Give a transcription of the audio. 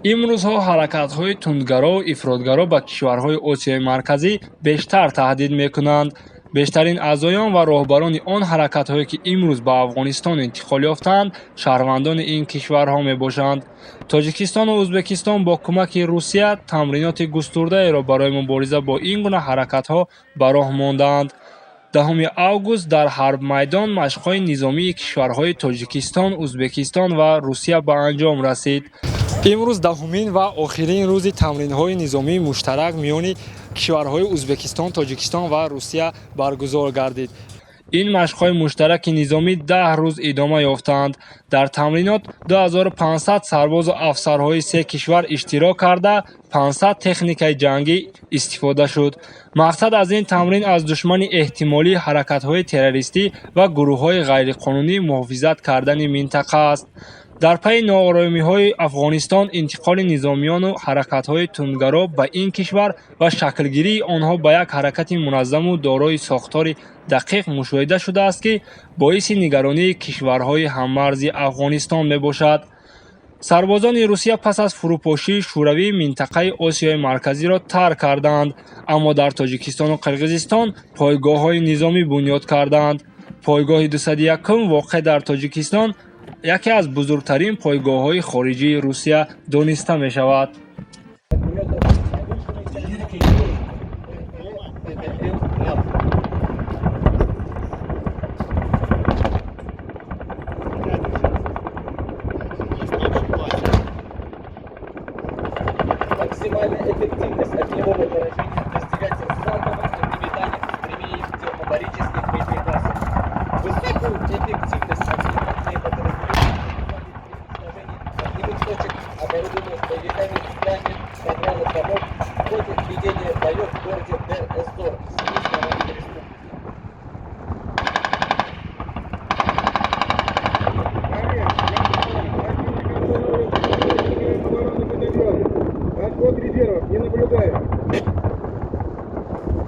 Имрӯзҳо ҳаракатҳои тундгарову ифротгаро ба кишварҳои Осиёи Марказӣ бештар таҳдид мекунанд. Бештарин аъзоён ва роҳбарони он ҳаракатҳое, ки имрӯз ба Афғонистон интиқол ёфтаанд, шаҳрвандони ин кишварҳо мебошанд. Тоҷикистону Ӯзбекистон бо кӯмаки Русия тамриноти густурдаеро барои мубориза бо ин гуна ҳаракатҳо ба роҳ мондаанд. 10 август дар Ҳарбмайдон машқҳои низомии кишварҳои Тоҷикистон, Ӯзбекистон ва Русия ба анҷом расид. Имрӯз 10-умин ва охирин рӯзи тамринҳои низомии муштарак миёни кишварҳои Ӯзбекистон, Тоҷикистон ва Русия баргузор гардид. Ин машқҳои муштараки низомӣ 10 рӯз идома ёфтаанд. Дар тамринот 2500 сарбозу афсарҳои се кишвар иштирок карда, 500 техникаи ҷангӣ истифода шуд. Мақсад аз ин тамрин аз душмани эҳтимолии ҳаракатҳои террористӣ ва гурӯҳҳои ғайриқонунӣ муҳофизат кардани минтақа аст. Дар пайи нооромиҳои Афғонистон, интиқоли низомиёну ҳаракатҳои тундгаро ба ин кишвар ва шаклгирии онҳо ба як ҳаракати муназзаму дорои сохтори дақиқ мушоҳида шудааст, ки боиси нигаронии кишварҳои ҳаммарзи Афғонистон мебошад. Сарбозони Русия пас аз фурӯпошии Шӯравӣ минтақаи Осиёи Марказиро тарк карданд, аммо дар Тоҷикистону Қирғизистон пойгоҳҳои низомӣ бунёд карданд. Пойгоҳи 201 воқеъ дар Тоҷикистон яке аз бузургтарин пойгоҳҳои хориҷии Русия дониста мешавад. Максимальная эффективность огневого поражения достигается залповым огнеметанием с применением термобарических боеприпасов. Высокую эффективность огнеметные подразделения показали при уничтожении огневых точек, оборудованных боевиками в пламя подвалов домов в ходе ведения боев в городе.